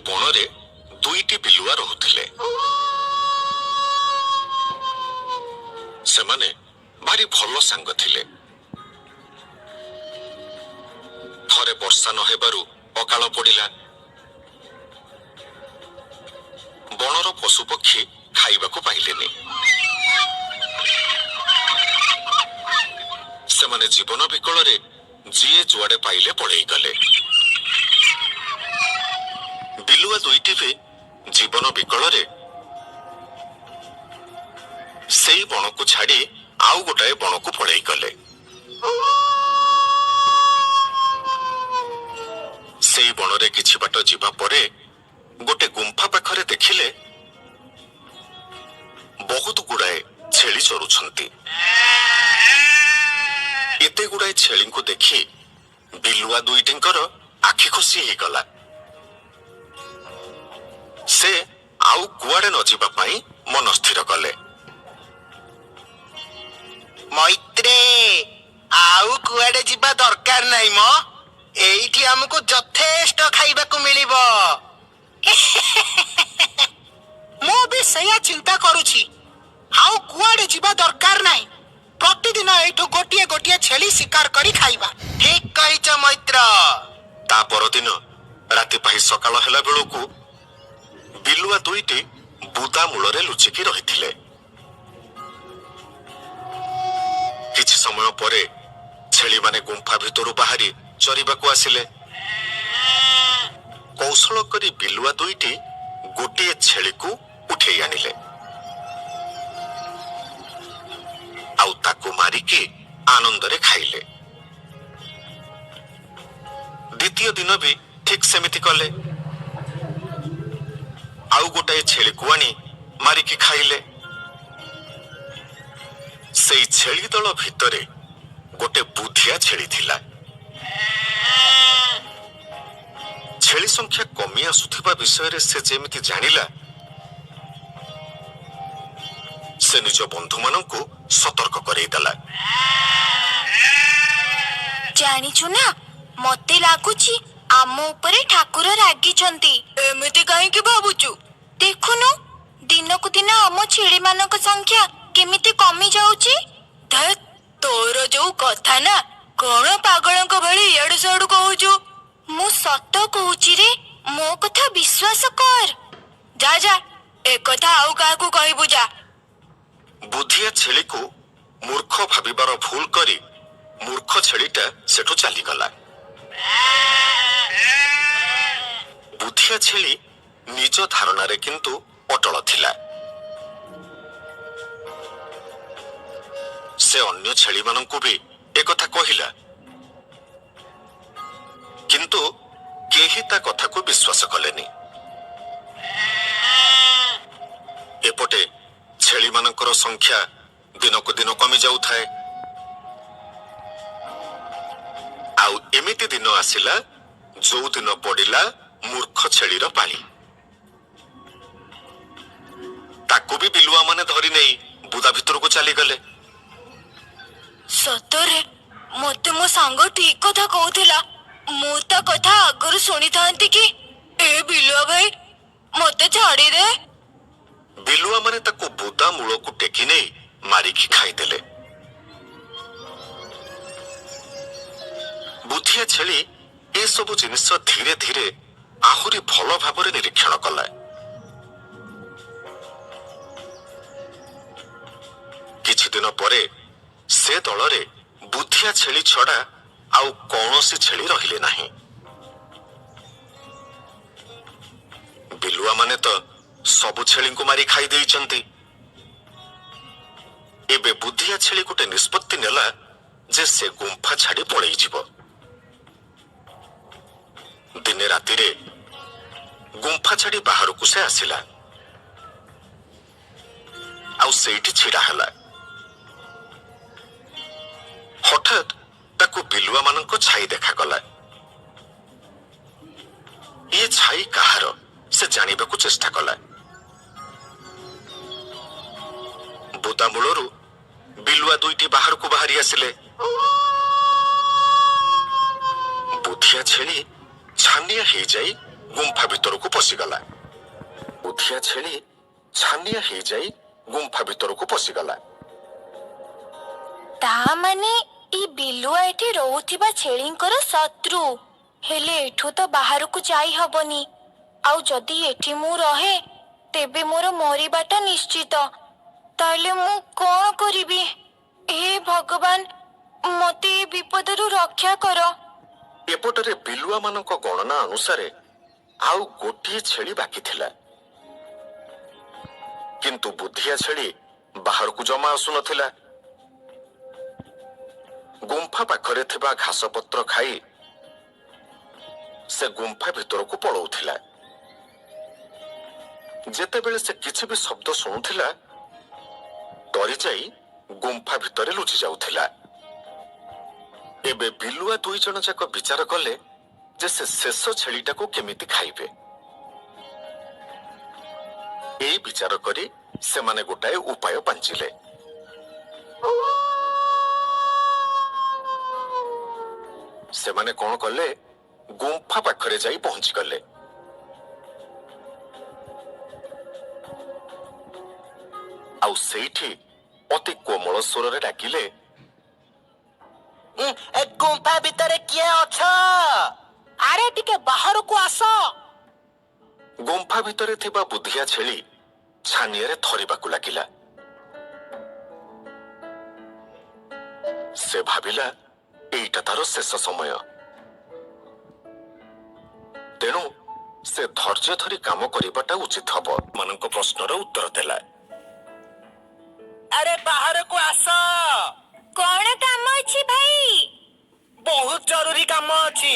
ବଣରେ ଦୁଇଟି ବିଲୁଆ ରହୁଥିଲେ। ସେମାନେ ଭାରି ଭଲ ସାଙ୍ଗ ଥିଲେ। ଥରେ ବର୍ଷା ନ ହେବାରୁ ଅକାଳ ପଡ଼ିଲା। ବଣର ପଶୁପକ୍ଷୀ ଖାଇବାକୁ ପାଇଲେନି। ସେମାନେ ଜୀବନ ବିକଳରେ ଯିଏ ଯୁଆଡେ ପାଇଲେ ପଳେଇ ଗଲେ। ବିଲୁଆ ଦୁଇଟି ବି ଜୀବନ ବିକଳରେ ସେଇ ବଣକୁ ଛାଡି ଆଉ ଗୋଟାଏ ବଣକୁ ପଳେଇ ଗଲେ। ସେଇ ବଣରେ କିଛି ବାଟ ଯିବା ପରେ ଗୋଟେ ଗୁମ୍ଫା ପାଖରେ ଦେଖିଲେ ବହୁତ ଗୁଡାଏ ଛେଳି ଚରୁଛନ୍ତି। ଏତେ ଗୁଡାଏ ଛେଳିଙ୍କୁ ଦେଖି ବିଲୁଆ ଦୁଇଟିଙ୍କର ଆଖି ଖୋସି ହେଇଗଲା। ସେ ଆଉ କୁଆଡେ ନ ଯିବା ପାଇଁ ମନ ସ୍ଥିର କଲେ। ମୈତ୍ରେ, ଆଉ କୁଆଡେ ଯିବା ଦରକାର ନାହିଁ ମ। ଏଇଠି ଆମକୁ ଯଥେଷ୍ଟ ଖାଇବାକୁ ମିଳିବ। ମୁଁ ବି ସେଇଆ ଚିନ୍ତା କରୁଛି। ଆଉ କୁଆଡେ ଯିବା ଦରକାର ନାହିଁ। ପ୍ରତିଦିନ ଏଇଠୁ ଗୋଟିଏ ଗୋଟିଏ ଛେଳି ଶିକାର କରି ଖାଇବା। ଠିକ କହିଛ ମୈତ୍ର। ତା ପରଦିନ ରାତି ପାହି ସକାଳ ହେଲା ବେଳକୁ ବିଲୁଆ ଦୁଇଟି ବୁଦା ମୂଳରେ ଲୁଚିକି ରହିଥିଲେ। କିଛି ସମୟ ପରେ ଛେଳିମାନେ ଗୁମ୍ଫା ଭିତରୁ ବାହାରି ଚରିବାକୁ ଆସିଲେ। କୌଶଳ କରି ବିଲୁଆ ଦୁଇଟି ଗୋଟିଏ ଛେଳିକୁ ଉଠେଇ ଆଣିଲେ ଆଉ ତାକୁ ମାରିକି ଆନନ୍ଦରେ ଖାଇଲେ। ଦ୍ୱିତୀୟ ଦିନ ବି ଠିକ ସେମିତି କଲେ। ଆଉ ଗୋଟାଏ ଛେଳିକୁ ଆଣି ମାରିକି ଖାଇଲେ। ସେଇ ଛେଳି ଦଳ ଭିତରେ ଗୋଟେ ବୁଦ୍ଧିଆ ଛେଳି ଥିଲା। ଛେଳି ସଂଖ୍ୟା କମି ଆସୁଥିବା ବିଷୟରେ ସେ ଯେମିତି ଜାଣିଲା, ସେ ନିଜ ବନ୍ଧୁମାନଙ୍କୁ ସତର୍କ କରେଇଦେଲା। ଜାଣିଛୁ ନା, ମତେ ଲାଗୁଛି ଆମ ଉପରେ ଠାକୁର ରାଗିଛନ୍ତି। ଏମିତି କାହିଁକି ଭାବୁଛୁ? ଦେଖୁନୁ, ଦିନକୁ ଦିନ ଆମ ଛେଳି ମାନଙ୍କ ସଂଖ୍ୟା କେମିତି କମି ଯାଉଛି। ଧେତ୍, ତୋର ଯୋଉ କଥା ନା, କଣ ପାଗଳଙ୍କ ଭଳି ଇଆଡୁ ସିଆଡୁ କହୁଛୁ। ମୁଁ ସତ କହୁଛି ରେ, ମୋ କଥା ବିଶ୍ୱାସ କର। ଯା ଯା, ଏକଥା ଆଉ କାହାକୁ କହିବୁ ଯା। ବୁଦ୍ଧିଆ ଛେଳିକୁ ମୂର୍ଖ ଭାବିବାର ଭୁଲ କରି ମୂର୍ଖ ଛେଳିଟା ସେଠୁ ଚାଲିଗଲା। ବୁଦ୍ଧିଆ ଛେଳି ନିଜ ଧାରଣାରେ କିନ୍ତୁ ଅଟଳ ଥିଲା। ସେ ଅନ୍ୟ ଛେଳିମାନଙ୍କୁ ବି ଏକଥା କହିଲା, କିନ୍ତୁ କେହି ତା କଥାକୁ ବିଶ୍ୱାସ କଲେନି। ଏପଟେ ଛେଳିମାନଙ୍କର ସଂଖ୍ୟା ଦିନକୁ ଦିନ କମି ଯାଉଥାଏ। ଆଉ ଏମିତି ଦିନ ଆସିଲା ଯୋଉ ଦିନ ପଡିଲା ମୂର୍ଖ ଛେଳିର ପାଳି। ତାକୁ ବି ବିଲୁଆ ମାନେ ଧରି ନେଇ ବୁଦା ଭିତରକୁ ଚାଲିଗଲେ। ସତରେ ମତେ ମୋ ସାଙ୍ଗ ଠିକ କଥା କହୁଥିଲା। ମୁଁ ତା କଥା ଆଗରୁ ଶୁଣିଥାନ୍ତି କି। ଏ ବିଲୁଆ ଭାଇ, ମତେ ଛାଡିଦେ। ବିଲୁଆ ମାନେ ତାକୁ ବୁଦା ମୂଳକୁ ଟେକି ନେଇ ମାରିକି ଖାଇଦେଲେ। ବୁଦ୍ଧିଆ ଛେଳି ଏସବୁ ଜିନିଷ ଧୀରେ ଧୀରେ ଆହୁରି ଭଲ ଭାବରେ ନିରୀକ୍ଷଣ କଲା। କିଛି ଦିନ ପରେ ସେ ଦଳରେ ବୁଦ୍ଧିଆ ଛେଳି ଛଡା ଆଉ କୌଣସି ଛେଳି ରହିଲେ ନାହିଁ। ବିଲୁଆ ମାନେ ତ ସବୁ ଛେଳିଙ୍କୁ ମାରି ଖାଇ ଦେଇଛନ୍ତି। ଏବେ ବୁଦ୍ଧିଆ ଛେଳି ଗୋଟେ ନିଷ୍ପତ୍ତି ନେଲା ଯେ ସେ ଗୁମ୍ଫା ଛାଡି ପଳେଇଯିବ। ଦିନେ ରାତିରେ ଗୁମ୍ଫା ଛାଡି ବାହାରକୁ ସେ ଆସିଲା ଆଉ ସେଇଠି ଛିଡା ହେଲା। ହଠାତ୍ ତାକୁ ବିଲୁଆ ମାନଙ୍କ ଛାଇ ଦେଖାଗଲା। ଇଏ ଛାଇ କାହାର ସେ ଜାଣିବାକୁ ଚେଷ୍ଟା କଲା। ବୁଦା ମୂଳରୁ ବିଲୁଆ ଦୁଇଟି ବାହାରକୁ ବାହାରି ଆସିଲେ। ବୁଦ୍ଧିଆ ଛେଳି ଛାନିଆ ହେଇଯାଇ ଗୁମ୍ଫା ଭିତରକୁ ପଶିଗଲା। ବୁଦ୍ଧିଆ ଛେଳି ଛାନିଆ ହେଇଯାଇ ଗୁମ୍ଫା ଭିତରକୁ ପଶିଗଲା। ତା ମାନେ ଏଇ ବିଲୁଆ ଏଠି ରହୁଥିବା ଛେଳିଙ୍କର ଶତ୍ରୁ। ହେଲେ ଏଠୁ ତ ବାହାରକୁ ଯାଇ ହବନି, ଆଉ ଯଦି ଏଠି ମୁଁ ରହେ ତେବେ ମୋର ମରିବାଟା ନିଶ୍ଚିତ। ତାହେଲେ ମୁଁ କଣ କରିବି? ହେ ଭଗବାନ, ମତେ ଏ ବିପଦରୁ ରକ୍ଷା କର। ଏପଟରେ ବିଲୁଆମାନଙ୍କ ଗଣନା ଅନୁସାରେ ଆଉ ଗୋଟିଏ ଛେଳି ବାକି ଥିଲା, କିନ୍ତୁ ବୁଦ୍ଧିଆ ଛେଳି ବାହାରକୁ ଜମା ଆସୁନଥିଲା। ଗୁମ୍ଫା ପାଖରେ ଥିବା ଘାସପତ୍ର ଖାଇ ସେ ଗୁମ୍ଫା ଭିତରକୁ ପଳଉଥିଲା। ଯେତେବେଳେ ସେ କିଛି ବି ଶବ୍ଦ ଶୁଣୁଥିଲା, ଡରିଯାଇ ଗୁମ୍ଫା ଭିତରେ ଲୁଚି ଯାଉଥିଲା। ଏବେ ବିଲୁଆ 2 ଜଣ ଯାକ ବିଚାର କଲେ ଯେ ସେ ଶେଷ ଛେଳିଟାକୁ କେମିତି ଖାଇବେ। ଏଇ ବିଚାର କରି ସେମାନେ ଗୋଟାଏ ଉପାୟ ପାଞ୍ଚିଲେ। ସେମାନେ କଣ କଲେ, ଗୁମ୍ଫା ପାଖରେ ଯାଇ ପହଞ୍ଚିଗଲେ। ଆଉ ସେଇଠି ଅତି କୋମଳ ସ୍ୱରରେ ଡାକିଲେ, ଏ ଗୁମ୍ଫା ଭିତରେ କିଏ ଅଛ? ଆରେ, ଟିକେ ବାହାରକୁ ଆସ। ଗୁମ୍ଫା ଭିତରେ ଥିବା ବୁଦ୍ଧିଆ ଛେଳି ଛାନିଆରେ ଥରିବାକୁ ଲାଗିଲା। ସେ ଭାବିଲା, ଏଇଟା ତାର ଶେଷ ସମୟ। ତେଣୁ ସେ ଧୈର୍ଯ୍ୟ ଧରି କାମ କରିବାଟା ଉଚିତ ହବ। ମାନଙ୍କ ପ୍ରଶ୍ନର ଉତ୍ତର ଦେଲା। ଆରେ, ବାହାରକୁ ଆସ। କଣ କାମ ଅଛି ଭାଇ? ବହୁତ ଜରୁରୀ କାମ ଅଛି।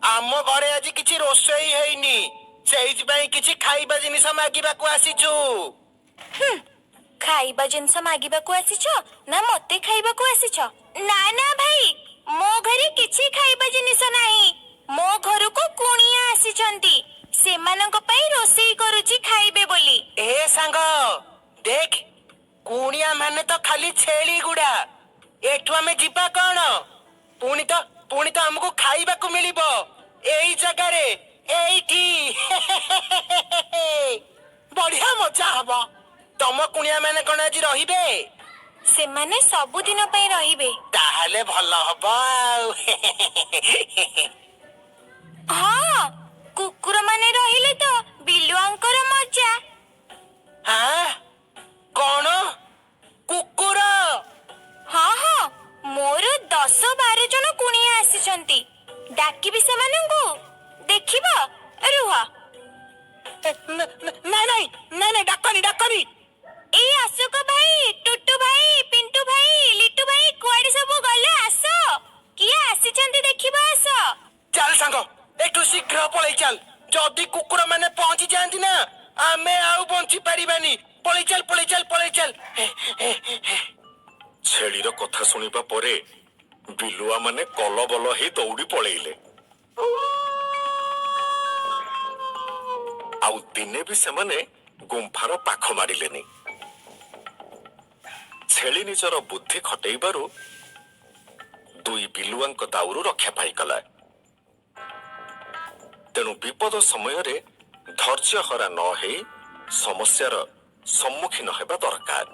ଆମ ଘରେ ଆଜି କିଛି ରୋଷେଇ ହେଇନି, ସେଇଥିପାଇଁ କିଛି ଖାଇବା ଜିନିଷ ମାଗିବାକୁ ଆସିଛୁ। ଖାଇବା ଜିନିଷ ମାଗିବାକୁ ଆସିଛ ନା ମତେ ଖାଇବାକୁ ଆସିଛ? ନା ନା ଭାଇ, ମୋ ଘରେ କିଛି ଖାଇବା ଜିନିଷ ନାହିଁ। ମୋ ଘରକୁ କୁଣିଆ ଆସିଛନ୍ତି, ସେମାନଙ୍କ ପାଇଁ ରୋଷେଇ କରୁଛି ଖାଇବେ ବୋଲି। ଏ ସାଙ୍ଗ, ଦେଖ, କୁଣିଆ ମାନେ ତ ଖାଲି ଛେଳି ଗୁଡା। ଏଠୁ ଆମେ ଯିବା କଣ? ପୁଣି ତ ଆମକୁ ଖାଇବାକୁ ମିଳିବ ଏଇ ଜାଗାରେ, ଏଇଠି। ବଢିଆ ମଜା ହବ। ତମ କୁଣିଆ ମାନେ କଣ ଆଜି ରହିବେ? ସେମାନେ ସବୁଦିନ ପାଇଁ ରହିବେ। ତାହେଲେ ଭଲ ହବ ଆଉ। ହଁ, କୁକୁର ମାନେ ରହିଲେ ତ ବିଲୁଆଙ୍କର ମଜା। ହଁ, କଣ କୁକୁର? ହଁ, ମୋର 10-12 ଜଣ କୁଣିଆ ଆସିଛନ୍ତି। ଡାକିବି ସେମାନଙ୍କୁ, ଦେଖିବ ରୁହ। ନାଇଁ ନାଇଁ ନାଇଁ ନାଇଁ, ଡାକନି, ଡାକନି। ଏଇ ଅଶୋକ ଭାଇ, ଟୁଟୁ ଭାଇ, ପିଣ୍ଟୁ ଭାଇ, ଲିଟୁ ଭାଇ, କୁଆଡେ ସବୁ ଗଲ? ଆସ, କିଏ ଆସିଛନ୍ତି ଦେଖିବ ଆସ। ଚାଲ ସାଙ୍ଗ, ଏଠୁ ଶୀଘ୍ର ପଳେଇ ଚାଲ। ଯଦି କୁକୁର ମାନେ ପହଞ୍ଚି ଯାଆନ୍ତି ନା, ଆମେ ଆଉ ବଞ୍ଚି ପାରିବାନି। ପଳେଇ ଚାଲ, ପଳେଇ ଚାଲ, ପଳେଇ ଚାଲ। ଛେଳିର କଥା ଶୁଣିବା ପରେ ବିଲୁଆ ମାନେ କଲବଲ ହେଇ ଦୌଡ଼ି ପଳେଇଲେ। ଆଉ ଦିନେ ବି ସେମାନେ ଗୁମ୍ଫାର ପାଖ ମାଡ଼ିଲେନି। ଛେଳି ନିଜର ବୁଦ୍ଧି ଖଟେଇବାରୁ ଦୁଇ ବିଲୁଆଙ୍କ ଦାଉରୁ ରକ୍ଷା ପାଇଗଲା। ତେଣୁ ବିପଦ ସମୟରେ ଧୈର୍ଯ୍ୟ ହରା ନ ହେଇ ସମସ୍ୟାର ସମ୍ମୁଖୀନ ହେବା ଦରକାର।